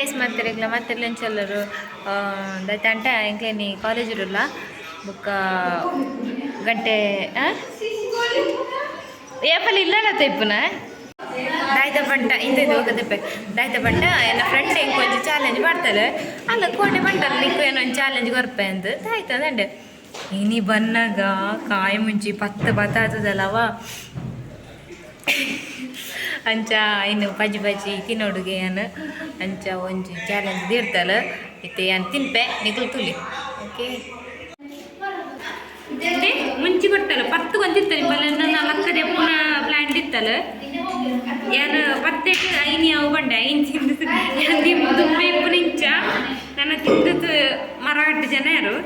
Guys ಮಾತೆರೆಗ್ಲ ಮಾತೆರ್ಲ ಎಂಚಲ್ಲರು ದಾಯ್ತಂಟ ಎಂಕ್ಲೇನಿ college ಇರಲ್ಲ ಬೊಕ್ಕ ಗಂಟೆ ಏಪಲ್ ಇಲ್ಲಲ್ಲ ತೈಪುನ ದಾಯ್ತ ಬಂಟ ಇಂದ ಹೋಗದಪ್ಪೆ ದಾಯ್ತ ಬಂಟ ಎನ್ನ ಫ್ರೆಂಡ್ ಎಂಕ್ ಒಂಜಿ ಚಾಲೆಂಜ್ ಮಾಡ್ತಾರೆ ಅಲ್ಲ ಕೋಟೆ ಬಂಟಲ್ಲ ನಿಕ್ಕು ಏನೋ ಒಂದು ಚಾಲೆಂಜ್ ಕೊರ್ಪೆ ಅಂದ್ ದಾಯ್ತ ದಂಡೆ ಇನಿ ಬನ್ನಾಗ ಕಾಯಿ ಮುಂಚಿ ಪತ್ತ ಬತ್ತ ಆತದಲ್ಲವ ಅಂಚ ಇನ್ನು ಪಜಿ ಪಜಿ ತಿನ್ನೋಡುಗೆ ಏನು ಅಂಚ ಒಂಜಿ ಚಾಲೆಂಜ್ ದೀಡ್ತಲ್ಲ ಇತ್ತೆ ಏನು ತಿನ್ಪೆ ನಿಕಲ್ ತುಲಿ. ಓಕೆ, ಮುಂಚಿ ಕೊಡ್ತಲ್ಲ ಪತ್ತು ಕೊಂತಿತ್ತಲ್ಲ ಬಲ್ಲ ನನ್ನ ಲಕ್ಕದೆ ಪುನಃ ಪ್ಲ್ಯಾಂಟ್ ಇತ್ತಲ್ಲ ಯಾರು ಪತ್ತೆಟ್ ಐನಿ ಅವು ಬಂಡೆ ಐನ್ ತಿಂದು ದುಂಬೆ ಇಪ್ಪು ನಿಂಚ ನನ್ನ ತಿಂದದ್ದು ಮರಗಟ್ಟು ಜನ ಯಾರು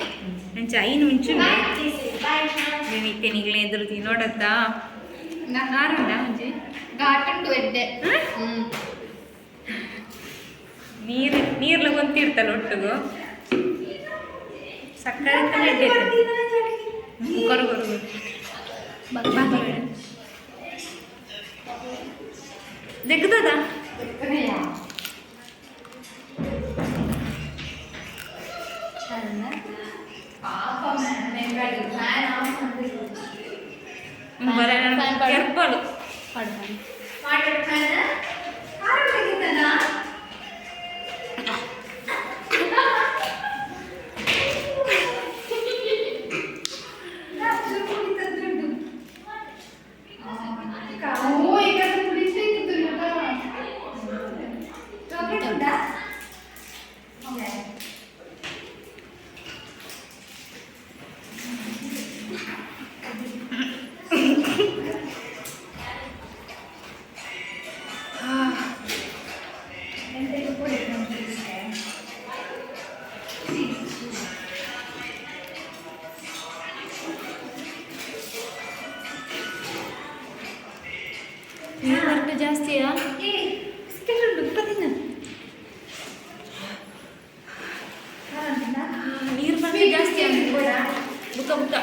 ಅಂಚ ಐನು ಮುಂಚು ಇತ್ತೆ ನಿಗ್ಲೆ ಎದುರು ತಿನ್ನೋಡತ್ತ ಆರುಂಡ ಮುಂಚೆ. ಘಾಟುಂಡು ಎಡ್ಡೆ. ನೀರು ನೀರ್ಲ ಗೊಂತಿರ್ತಲ್ಲ ಒಟ್ಟುಗು ಸಕ್ಕರೆ ಇತ್ತಲ್ಲ ಎಡ್ಡೆ ಇತ್ತು. ಕೊರು ಕೊರು ಕೊರು. ದೆಗ್ದದ. ಕೆರ್ಪಲು. ನೀರು ಬರ್ತದೆ ಜಾಸ್ತಿಯಾ? ಬಿಸ್ಕೆಟ್ ಉಂಟು, ಉಪ್ಪು ತಿನ್ನು. ನೀರು ಬಂದ್ರೆ ಜಾಸ್ತಿ ಆಗ್ತದೆ. ಬುಕ್ಕ ಬುಕ್ಕ.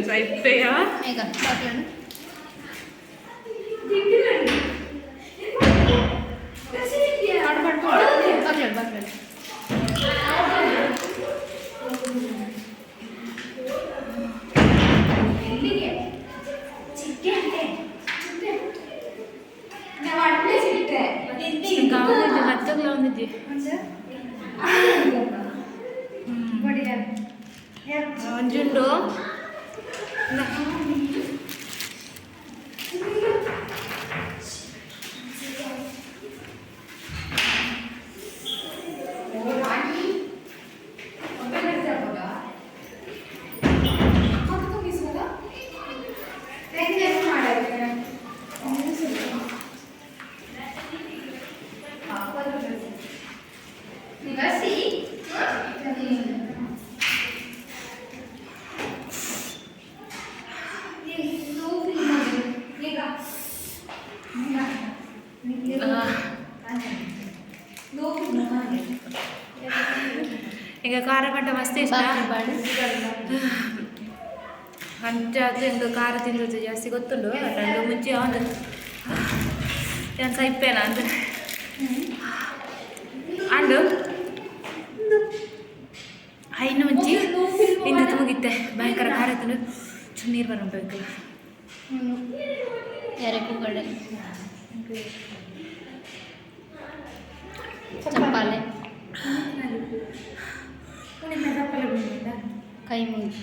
ಸೈಪೆಯಾ. ಈಗ ಚಾಕ್ಲೇಟ್. Chocolate chocolate. ಹತ್ತಗ್ಲ ಒಂದಿದ್ದಿ. ಒಂಜುಂಡು. ಈಗ ಖಾರ ಪಂಟ ಮಸ್ತ್ ಇಷ್ಟ. ಅಂಚಾದ ಎಂಕ ಖಾರ ತಿಂದದ್ದು ಜಾಸ್ತಿ ಗೊತ್ತುಂಟು. ಅಟಂಡು ಮುಂಚೆ ಒಂದು ನಾನು ಸೈಪೇನ ಅಂದ ಅಂಡು ಐನು ಮುಂಚಿ ತಿಂದದ್ದು ಮುಗಿತ್ತೆ. ಭಯಂಕರ ಖಾರ ತಿಂದು ಚೂರು ನೀರು ಬರಬೇಕಲ್ಲ. ಎರೆಕುಗಡೆ ಚಪ್ಪಾಳೆ. ಕೈ ಮುಗಿ,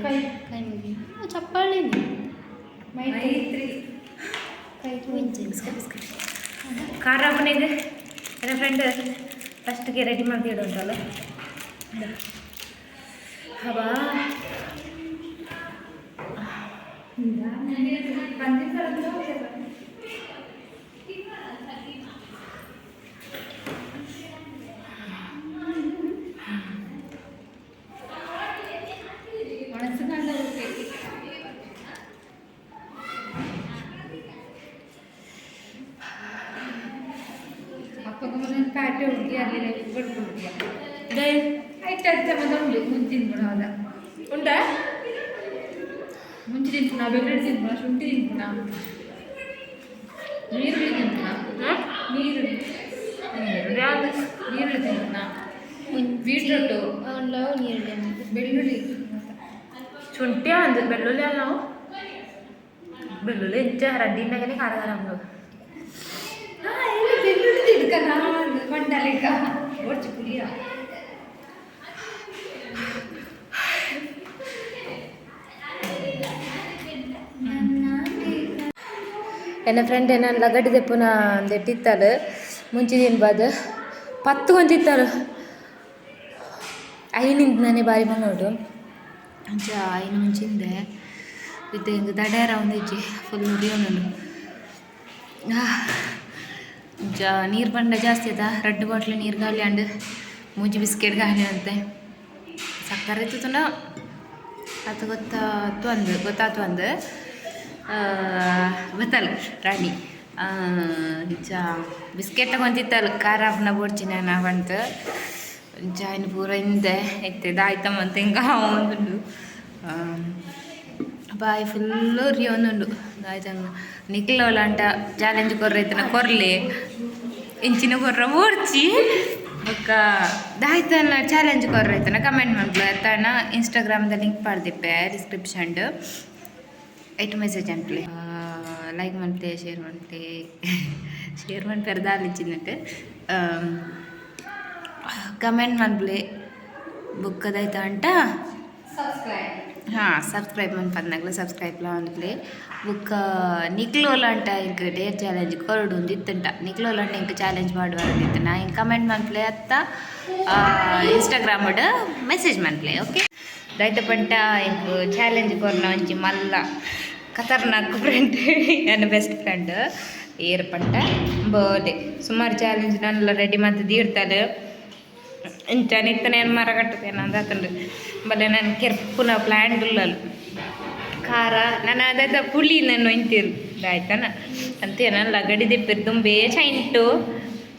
ಕೈ ಕೈ ಮುಗಿ, ಚಪ್ಪಾಳೆ. ಮೈತ್ರಿ. ಕೈ ಮುಂಚೆ. ಬಿಸ್ಕೆಟ್ ಬಿಸ್ಕೆಟ್ ಖಾರ ಮನೆಗೆ ನನ್ನ ಫ್ರೆಂಡ್ ಫಸ್ಟ್ಗೆ ರೆಡಿ ಮಾಡ್ತಿಡು ಅಂತಲ್ಲ ಹವಾ. ಕಪ್ಪೆ ಹುಡುಗಿ ಅಲ್ಲಿ ಐಟ್ ಅಜ್ಜ ಮತ್ತೆ ಉಂಡು ಮುಂಚಿ ತಿನ್ಪುಣ ಅದ. ಉಂಡಾ? ಮುಂಚಿ ತಿನ್ಪುಣ, ಬೆಳ್ಳುಳ್ಳಿ ತಿನ್ಪುಣ, ಶುಂಠಿ ತಿನ್ಪುಣ, ನೀರುಳ್ಳಿ ತಿನ್ಪುಣ. ನೀರುಳ್ಳಿ, ನೀರುಳ್ಳಿ ತಿನ್ಪುಣ, ಬೀಟ್ರೂಟು. ನೀರುಳ್ಳಿ. ಬೆಳ್ಳುಳ್ಳಿ. ಶುಂಠಿ ಅಂದ್ ಬೆಳ್ಳುಳ್ಳಿ ಅಲ್ಲ, ನಾವು ಬೆಳ್ಳುಳ್ಳಿ ಎಂಚ ರಡ್ಡಿಂದಾಗನೆ ಖಾರ ಖಾರ ಉಂಡು. ಇಲ್ಲಿ ಬೆಳ್ಳುಳ್ಳಿ ತಿನ್ಕ ನಾನು ಮಂಡಲಿಕ ಒರ್ಚು ಪುಳಿಯ. ಎನ್ನ ಫ್ರೆಂಡ್ ಏನ ಲಗಡಿ ದೆಪ್ಪುನ ಅಂದೆಟ್ಟಿತ್ತಾಳು. ಮುಂಚಿ ತಿನ್ಬಾದು ಪತ್ತು ಕೊಂಚಿತ್ತಾಳು. ಐನಿಂದ ನಾನೇ ಬಾರಿ ಬಂದೋಡು. ಅಂಚ ಐನು ಮುಂಚಿಂದೆ ಇತ್ತೆ ಹಿಂಗೆ ದಡ್ಯಾರ ಒಂದಿಜ್ಜಿ, ಫುಲ್ ಉರಿಯೋನುಂಡು. ಅಂಚ ನೀರು ಬಂಡ ಜಾಸ್ತಿ ಅದ. ರಡ್ಡು ಬಾಟ್ಲಿ ನೀರು ಖಾಲಿ ಅಂಡ್, ಮೂಜಿ ಬಿಸ್ಕೆಟ್ ಖಾಲಿ ಅಂತೆ. ಸಕ್ಕರೆ ತುನ ಅದು ಗೊತ್ತಾತು ಅಂದು, ಗೊತ್ತಾತು ಅಂದು ಗೊತ್ತಲ್ಲ ರಾಣಿ. ಇಂಚ ಬಿಸ್ಕೆಟ್ ತಗೊಂತಿತ್ತಲ್ಲ, ಖಾರ ಆಪುನ ಬೋಡ್ಚಿ ನಾನು ಬಂತು. ಇಂಚ ಇನ್ನು ಪೂರ ಹಿಂದೆ ಇತ್ತೆ ದಾಯ್ತಮ್ಮಂತ ಹಿಂಗ ಒಂದುಂಡು. ಬಾಯಿ ಫುಲ್ಲು ರಿಯೋನುಂಡು. ದಾಯ್ತಂಗ ನಿಕ್ಲೋಲ ಅಂಟ ಚಾಲೆಂಜ್ ಕೊರ್ರೈತನ ಕೊರ್ಲಿ, ಇಂಚಿನ ಕೊರ್ರ ಬೋಡ್ಚಿ. ಬೊಕ್ಕ ದಾಯ್ತನ ಚಾಲೆಂಜ್ ಕೊರ್ರೈತನ ಕಮೆಂಟ್ ಮನ್ಪುಲೆ. ಅತ್ತನ ಇನ್ಸ್ಟಾಗ್ರಾಮ್ದ ಲಿಂಕ್ ಪಾಡ್ದಿಪ್ಪೆ ಡಿಸ್ಕ್ರಿಪ್ಷನ್, ಐಟ್ ಮೆಸೇಜ್ ಅನ್ಪ್ಲೆ. ಲೈಕ್ ಮನ್ಪುಲೆ, ಶೇರ್ ಮನ್ಪುಲೆ. ಶೇರ್ ಮನ್ಪೆರೆ ದಾಲ ಇಜ್ಜಿನಟ್, ಕಮೆಂಟ್ ಮನ್ಪುಲೆ. ಬೊಕ್ಕ ದಾಯ್ತ ಅಂಟ? ಸಬ್ಸ್ಕ್ರೈಬ್. ಹಾಂ, ಸಬ್ಸ್ಕ್ರೈಬ್ ಮನ್ಪದ್ನಗ್ಲ ಸಬ್ಸ್ಕ್ರೈಬ್ಲ ಮನ್ಪುಲೆ. ಬೊಕ್ಕ ನಿಕ್ಲೋಲ ಅಂಟ ಎಂಕ್ ಡೇರ್ ಚಾಲೆಂಜ್ ಕೊರೊಡು ಇತ್ತುಂಟ, ನಿಕ್ಲೋಲ ಅಂಟ ಎಂಕ್ ಚಾಲೆಂಜ್ ಮಾಡುವ ನಾ ಇಂಕ್ ಕಮೆಂಟ್ ಮನ್ಪುಲೆ ಅತ್ತ ಇನ್ಸ್ಟಾಗ್ರಾಮ್ ಮೆಸೇಜ್ ಮನ್ಪುಲೆ. ಓಕೆ, ದಾಯ್ತ ಪಂಟ ಎಂಕ್ ಚಾಲೆಂಜ್ ಕೊರ್ನ ಒಂಜಿ ಮಲ್ಲ ಖತರ್ನಾಕ್ ಫ್ರೆಂಡ್, ನನ್ನ ಬೆಸ್ಟ್ ಫ್ರೆಂಡ್ ಏರ್ ಪಂಟ ಬೋಲೆ. ಸುಮಾರು ಚಾಲೆಂಜ್ ನನ್ನೆಲ್ಲ ರೆಡಿ ಮಂತ್ ದೀಡ್ತಾಳೆ. ಇಂಚ ನಿತ್ತನೆ ಏನು ಮರ ಕಟ್ಟುತ್ತೇನೆ ಅಂದಾತಂಡು. ಬಲ್ಲೆ ನಾನು ಕೆರ್ಪುನ ಪ್ಲ್ಯಾನ್ ಉಲ್ಲಲು ಖಾರ ನಾನು ಅದಾದ ಪುಳಿ ನಾನು ಒಂತಿರು ಆಯ್ತಾನ ಅಂತೇನಲ್ಲ ಲಗಡಿ ದೆಪ್ಪಿರ್ ದುಂಬೇ ಚೈಂಟು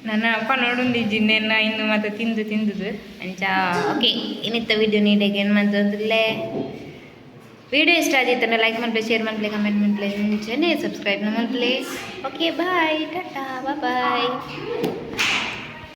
ನನ್ನ ಪನೋಡುಂದಿಜ್ಜಿ ನೆನ್ನ ಇನ್ನು ಮತ್ತೆ ತಿಂದು ತಿಂದುದು ಅಂಚ. ಓಕೆ, ಇನ್ನಿತ್ತ ವಿಡಿಯೋ ನೀಡಕ್ಕೆ ಏನು ಮಂತಂದಿಲ್ಲೇ. ವಿಡಿಯೋ ಇಷ್ಟ ಆಗಿತ್ತಂದ್ರೆ ಲೈಕ್ ಮನ್ಪ್ಲೆ, ಶೇರ್ ಮನ್ಪ್ಲೆ, ಕಮೆಂಟ್ ಮನ್ಪ್ಲೆ, ಅಂಚನೆ ಸಬ್ಸ್ಕ್ರೈಬ್ ಮನ್ಪ್ಲೆ. Okay, bye, tata, boy.